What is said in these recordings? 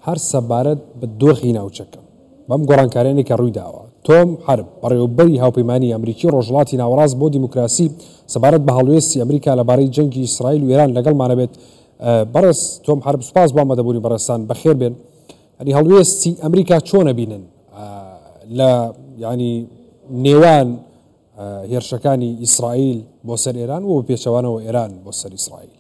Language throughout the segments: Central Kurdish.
هەر سەبارەت بە دۆخی ناوچەکە بەم گۆڕانکاریانەی کە ڕوویداوە، تۆم حەرب، بەڕێوەبەری هاوپەیمانیی ئەمریکی ڕۆژهەڵاتی ناوەڕاست بۆ دیموکراسی سەبارەت بە هەڵوێستی ئەمریکا لەبارەی جەنگی ئیسرائیل و ئێران لەگەڵمانە بێت. بەڕێز تۆم حەرب سوپاس بۆ ئامادەبوونی بەڕێزتان، بەخێر بێن. یانی هەڵوێستی ئەمریکا چۆن ئەبینن لە یانی نێوان هێرشەکانی ئیسرائیل بۆ سەر ئێران و بە پێچەوانەوە ئێران بۆ سەر ئیسرائیل؟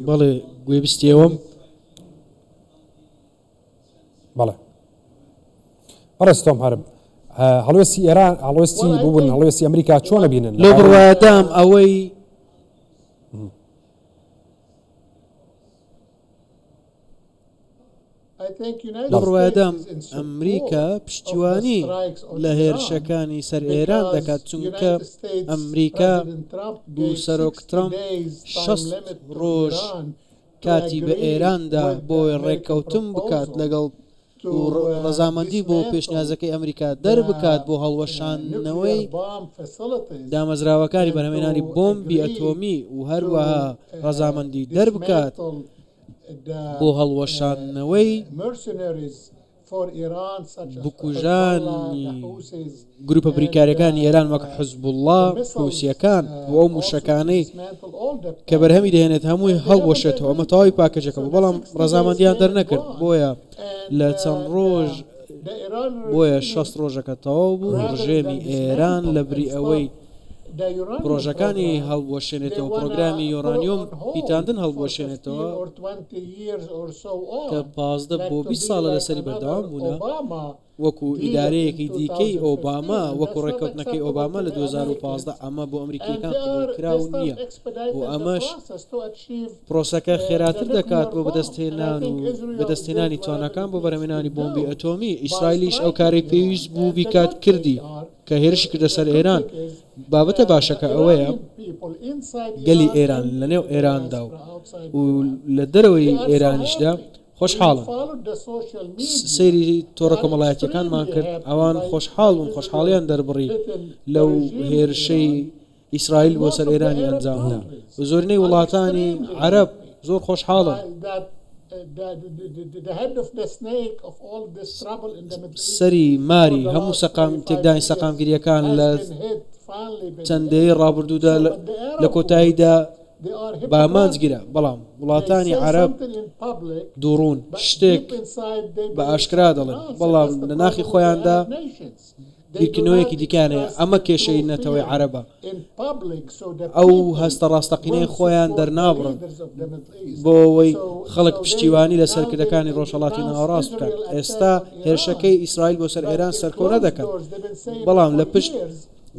بەڵێ گوێبیستی ئێوەم. بەڵێ بەڕێز تۆم هەرب هەڵوێستی ئێران هەڵوێستی ببوون هەڵوێستی ئەمریکا چۆنە بینن لەو بڕوایەدام ئەوەی لە بڕوایەدام ئەمریکا پشتیوانی لە هێرشەکانی سەر ئێران دەکات، چونکە ئەمریکا و سەرۆک ترەمپ 60 ڕۆژ کاتی بە ئێران دا بۆ ڕێککەوتن بکات لەگەڵ و ڕەزامەندی بۆ پێشنیازەکەی ئەمریکا دەربکات بۆ هەڵوەشاندنەوەی دامەزراوەکانی بەرهەمهێنانی بۆمبی ئەتۆمی و هەروەها ڕەزامەندی دەربکات بۆ هەڵوەشاندنەوەی بکوژانی گروپە بریکاریەکانی ئێران وەک حزبوڵڵا، حوسیەکان و ئەو موشەکانەی کە بەرهەمی دەهێنێت هەمووی هەڵبوەشێتەوە، ئەمە تەواوی پاکێجەکە بوو، بەڵام ڕەزامەندیان دەرنەکرد، بۆیە لە چەند ڕۆژ بۆیە 60 ڕۆژەکە تەواو بوو، ڕژێمی ئێران لەبری ئەوەی پرۆژەکانی هەڵبوەشێنێتەوە، پرۆگرامی یۆرانیۆم پیتاندن هەڵبوەشێنێتەوە کە 15 بۆ 20 ساڵە لەسەری بەردەوام بوونە، وەکو ئیدارەیەکی دیکەی ئۆباما، وەکو ڕێککەوتنەکەی ئۆباما لە 2015، ئەمە بۆ ئەمریکییەکان قبوڵکراو نییە و ئەمەش پرۆسەکە خێراتر دەکات بۆ بەدەستهێنان و بەدەستهێنانی تواناکان بۆ بەرهەمهێنانی بۆمبی ئەتۆمی، ئیسرائیلیش ئەو کارەی پێویست بوو بیکات کردی. کە هێرشی کردە سەر ئێران، بابەتە باشەکە ئەوەیە گەلی ئێران لە نێو ئێراندا و لە دەرەوەی ئێرانیشدا خۆشحاڵن. سەیری تۆڕە کۆمەڵایەتییەکانمان کرد، ئەوان خۆشحاڵ بوون، خۆشحاڵیان دەربڕی لەو هێرشەی ئیسرائیل بۆ سەر ئێرانی ئەنجامدا و زۆرینەی وڵاتانی عەرەب زۆر خۆشحاڵن. سەری ماری هەموو سەقام تێکدانی سەقامگیرییەکان لە چەند دەیەی ڕابردوودا لە کۆتاییدا بە ئامانج گیرا، بەڵام وڵاتانی عەرەب دووڕوون، شتێک بە ئاشکرا دەڵێن، بەڵام لە ناخی خۆیاندا بیرکردنەوەیەکی دیکەیان هەیە، ئەمە کێشەی نەتەوەی عەرەبە، ئەو هەستە ڕاستەقینەی خۆیان دەرنابڕن بۆ ئەوەی خەڵک پشتیوانی لە سەرکردەکانی ڕۆژهەڵاتی ناوەڕاست بکات، ئێستا هێرشەکەی ئیسرائیل بۆ سەر ئێران سەرکۆنە دەکەن، بەڵام لە پشت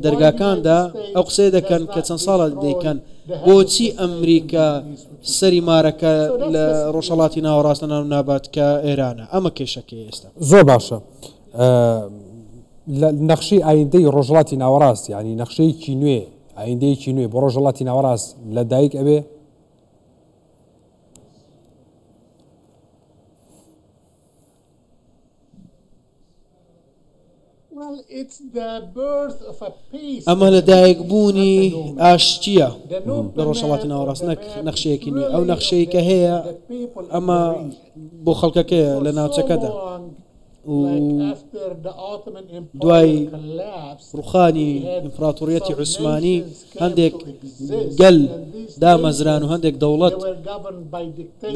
دەرگاکاندا ئەو قسەیە دەکەن کە چەند ساڵە دەیکەن، بۆچی ئەمریکا سەری مارەکە لە ڕۆژهەڵاتی ناوەڕاست لەناو نابات کە ئێرانە، ئەمە کێشەکەیە ئێستا. زۆر باشە. لە نەخشەی ئایندەی ڕۆژهەڵاتی ناوەڕاست یعنی نەخشەیەکی نوێ ئایندەیەکی نوێ بۆ ڕۆژهەڵاتی ناوەڕاست لە دایک ئەبێ؟ ئەمە لەدایکبوونی ئاشتییە لە ڕۆژهەڵاتی ناوەڕاست نەک نەخشەیەکی نوێ ئەو نەخشەی کە هەیە ئەمە بۆ خەڵکەکەیە لە ناوچەکەدا و دوای ڕوخانی ئیمپراتۆریەتی عوسمانی هەندێک گەل دامەزران و هەندێک دەوڵەت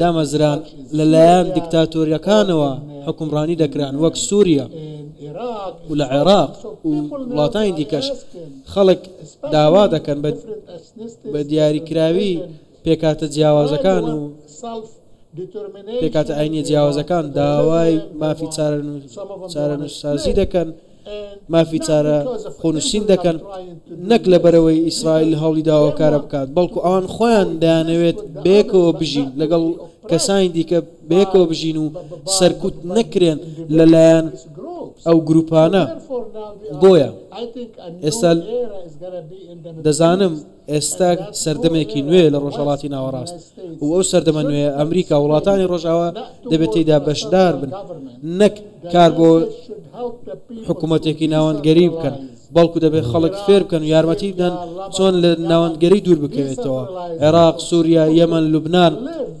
دامەزران لەلایەن دیکتاتۆریەکانەوە حوکمڕانی دەکران وەک سوریا و لە عێراق و وڵاتانی دیکەش خەڵک داوا دەکەن بە دیاریکراوی پێکهاتە جیاوازەکان و پێکهاتە ئاینیە جیاوازەکان داوای مافی چارەنووسسازی دەکەن، مافی چارە خۆنووسین دەکەن، نەک لەبەرئەوەی ئیسرائیل هەوڵی داوە ئەو کارە بکات، بەڵکو ئەوان خۆیان دەیانەوێت بەیەکەوە بژین لەگەڵ کەسانی دیکە بەیەکەوە بژین و سەرکوت نەکرێن لەلایەن ئەو گروپانە، بۆیە ئێستا دەزانم ئێستا سەردەمێکی نوێیە لە ڕۆژهەڵاتی ناوەڕاست و ئەو سەردەمە نوێیە ئەمریکا و وڵاتانی ڕۆژئاوا دەبێت تێیدا بەشدار بن نەک کار بۆ حکوومەتێکی ناوەندگەری بکەن. بەڵکو دەبێت خەڵک فێر بکەن و یارمەتی بدەن چۆن لە ناوەندگەری دوور بکەوێتەوە. عێراق، سووریا، یەمەن، لوبنان،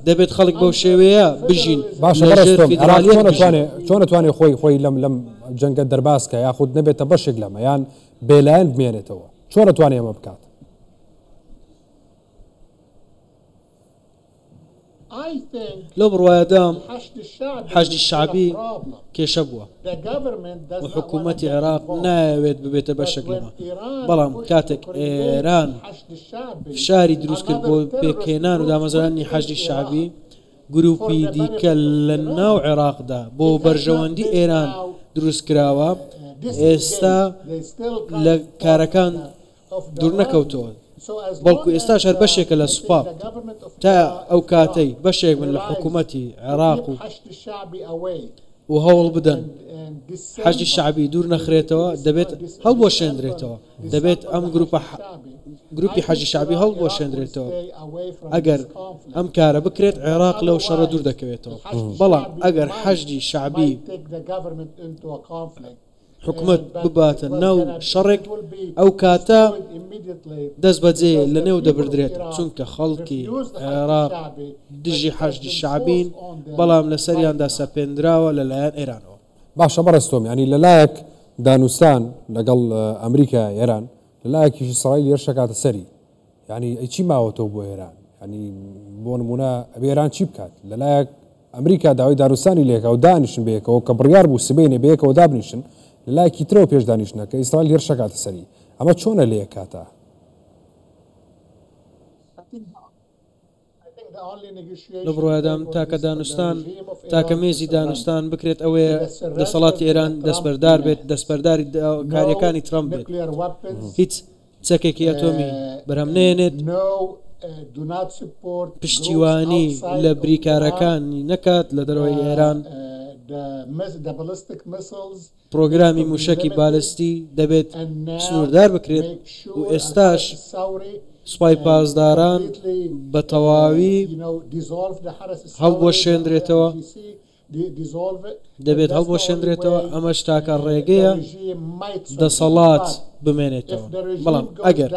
دەبێت خەڵک بەو شێوەیە بژین، باشە لە بەڕێز ژێر تۆم، عێراق فیدرالیەت چۆن بژین. ئەتوانێ چۆن ئەتوانێ خۆی خۆی لەم لەم جەنگە دەرباز کا یاخود نەبێتە بەشێک لەمە یان بێلایەن بمێنێتەوە؟ چۆن ئەتوانێ ئەمە بکات؟ لەو بڕوایەدام حەشدی شەعبی کێشە بووە و حکوومەتی عێراق نایەوێت ببێتە بەشێک لەمە، بەڵام کاتێک ئێران فشاری دروست کرد بۆ پێکهێنان و دامەزراندنی حەشدی شەعبی، گرووپی دیکە لە ناو عێراقدا بۆ بەرژەوەندی ئێران دروست کراوە، ئێستا لە کارەکان دوورنەکەوتەوە، بەڵکو ئێستاش هەر بەشێکە لە سوپا، تا ئەو کاتەی بەشێک بن لە حکومەتی عێراق و و هەوڵ بدەن حەشدی شەعبی دوور نەخرێتەوە، دەبێت هەڵبوەشێندرێتەوە، دەبێت ئەم گروپە گروپی حەشدی شەعبی هەڵبوەشێندرێتەوە، ئەگەر ئەم کارە بکرێت عێراق لەو شەڕە دوور دەکەوێتەوە، بەڵام ئەگەر حەشدی شەعبی حکومەت بباتە ناو شەڕێک ئەو کاتە دەست بەجێ لە نێو دەبردرێت چونکە خەڵکی عێراق دژی حەشدی شەعبین بەڵام لەسەریاندا سەپێندراوە لەلایەن ئێرانەوە. باشە بەڕێز تۆم یانی لەلایەک دانوستان لەگەڵ ئەمریکا ئێران لەلایەکیش ئیسرائیل هێرش ئەکاتە سەری یانی ئەی چی ماوەتەوە بۆ ئێران یانی بۆ نمونە ئەبێ ئێران چی بکات لەلایەک ئەمریکا داوای دانوستانی لێکا و دانیشن بەیەکەوە کە بڕیار بوو سبەینێ بەیەکەوە دابنیشن لەلایەکی ترەوە پێش دانیشتنەکە ئیسرائیل هێرش ئەکاتە سەری ئەمە چۆنە لەیەک کاتە؟ لەو بڕوایەدام تاکە دانوستان، تاکە مێزی دانوستان بکرێت ئەوەیە دەسەڵاتی ئێران دەستبەردار بێت، دەستبەرداری داواکارییەکانی ترەمپ بێت، هیچ چەکێکی ئەتۆمی بەرهەم نەهێنێت، پشتیوانی لە بریکارەکانی نەکات لە دەرەوەی ئێران. پرۆگرامی مووشەکی بالستی دەبێت سنووردار بکرێت و ئێستاش سوپای پاسداران بە تەواوی هەڵبوەشێندرێتەوە، دەبێت هەڵبوەشێندرێتەوە، ئەمەش تاکە ڕێگەیە دەسەڵات بمێنێتەوە، بەڵام ئەگەر.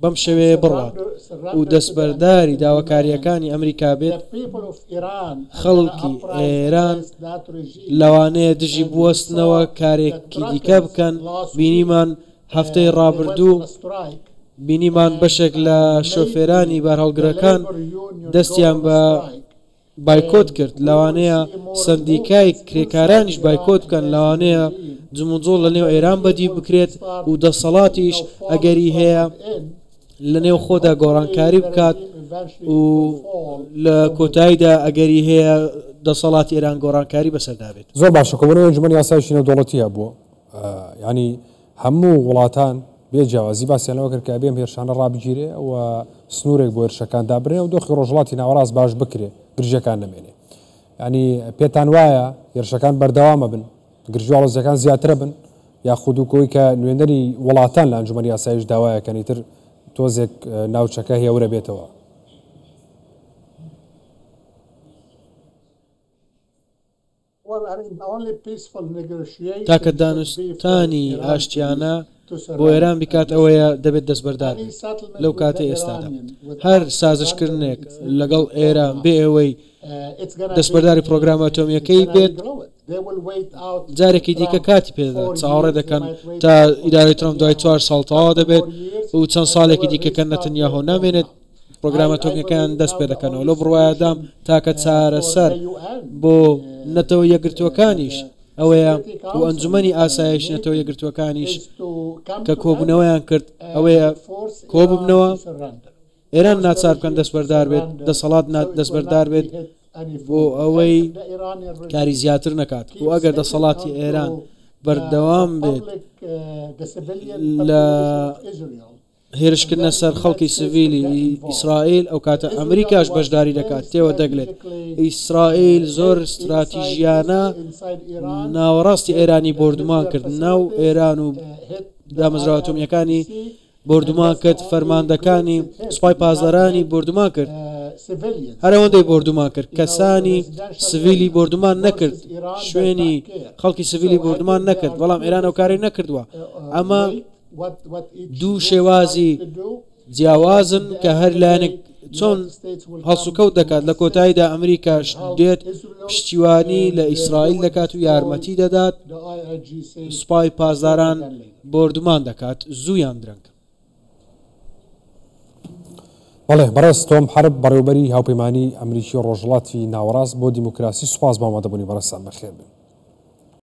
بەم شێوەیە بڕوات و دەستبەرداری داواکارییەکانی ئەمریکا بێت، خەڵکی ئێران لەوانەیە دژی بوەستنەوە کارێکی دیکە بکەن، بینیمان هەفتەی ڕابردوو بینیمان بەشێک لە شۆفێرانی بارهەڵگرەکان دەستیان بە بایکۆت کرد، لەوانەیە سەندیکای کرێکارانیش بایکۆت بکەن، لەوانەیە جموجۆڵ لەنێو ئێران بەدی بکرێت و دەسەڵاتیش ئەگەری هەیە لەنێو خۆدا گۆڕانکاری بکات و لە کۆتاییدا ئەگەری هەیە دەسەڵاتی ئێران گۆڕانکاری بەسەردا بێت. زۆر باشە کۆبوونەوەی ئەنجومەنی ئاسایشی نێودەوڵەتی هەبوو یانی هەموو وڵاتان بێ جیاوازی باسیان لەوە کرد کە ئەبێ ئەم هێرشانە ڕابگیرێ و سنوورێک بۆ هێرشەکان دابنرێ و دۆخی ڕۆژهەڵاتی ناوەڕاست باش بکرێ، گرژییەکان نەمێنێ. یانی پێتان وایە هێرشەکان بەردەوام ئەبن، گرژی و ئاڵۆزییەکان زیاتر ئەبن یاخود وەک ئەوەی کە نوێنەری وڵاتان لە ئەنجومەنی ئاسایش داوایەکەن ئیتر تۆزێک ناوچەکە هێورە بێتەوە؟ تاکە دانوستانی ئاشتیانە بۆ ئێران بیکات ئەوەیە دەبێت دەستبەردار بێت لەو کاتەی ئێستادا هەر سازشکردنێک لەگەڵ ئێران بێ ئەوەی دەستبەرداری پرۆگرامە ئەتۆمییەکەی بێت جارێکی دیکە کاتی پێدەدات چاوەڕێ دەکەن تا ئیدارەی ترەمپ دوای چوار ساڵ تەواو دەبێت و چەند ساڵێکی دیکە کە نەتەنیاهۆ نامێنێت پرۆگرامە ئەتۆمییەکەیان دەست پێ دەکەنەوە. لەو بڕوایەدام تاکە چارەسەر بۆ نەتەوە یەکگرتووەکانیش ئەوەیە و ئەنجومەنی ئاسایشی نەتەوە یەکگرتووەکانیش کە کۆبوونەوەیان کرد ئەوەیە کۆببنەوە ئێران ناچار بکەن دەستبەردار بێت دەسەڵات دەستبەردار بێت بۆ ئەوەی کاری زیاتر نەکات و ئەگەر دەسەڵاتی ئێران بەردەوام بێت لە هێرشکردنە سەر خەڵکی سڤیلی ئیسرائیل، ئەوکاتە ئەمریکاش بەشداری دەکات، تێوە دەگلێت. ئیسرائیل زۆر ستراتیژیانە ناوەڕاستی ئێرانی بۆردومان کرد، ناو ئێران و دامەزراوە ئەتۆمییەکانی بۆردومان کرد، فەرماندەکانی سوپای پاسدارانی بۆردومان کرد. هەر ئەوەندەی بۆردومان کرد، کەسانی سڤیلی بۆردومان نەکرد، شوێنی خەڵکی سڤیلی بۆردومان نەکرد، بەڵام ئێران ئەو کارەی نەکردووە. ئەمە دوو شێوازی جیاوازن کە هەر لایەنێک چۆن هەڵسوکەوت دەکات. لە کۆتاییدا ئەمریکاش دێت پشتیوانی لە ئیسرائیل دەکات و یارمەتی دەدات، سوپای پاسداران بۆردومان دەکات زوو یان درەنگ. بەڵێ بەڕێز تۆم حەرب بەڕێوبەری هاوپەیمانی ئەمریکی ڕۆژهەڵاتی ناوەڕاست بۆ دیموکراسی سوپاس بۆ ئامادەبوونی بەڕێزتان بەخێربێن.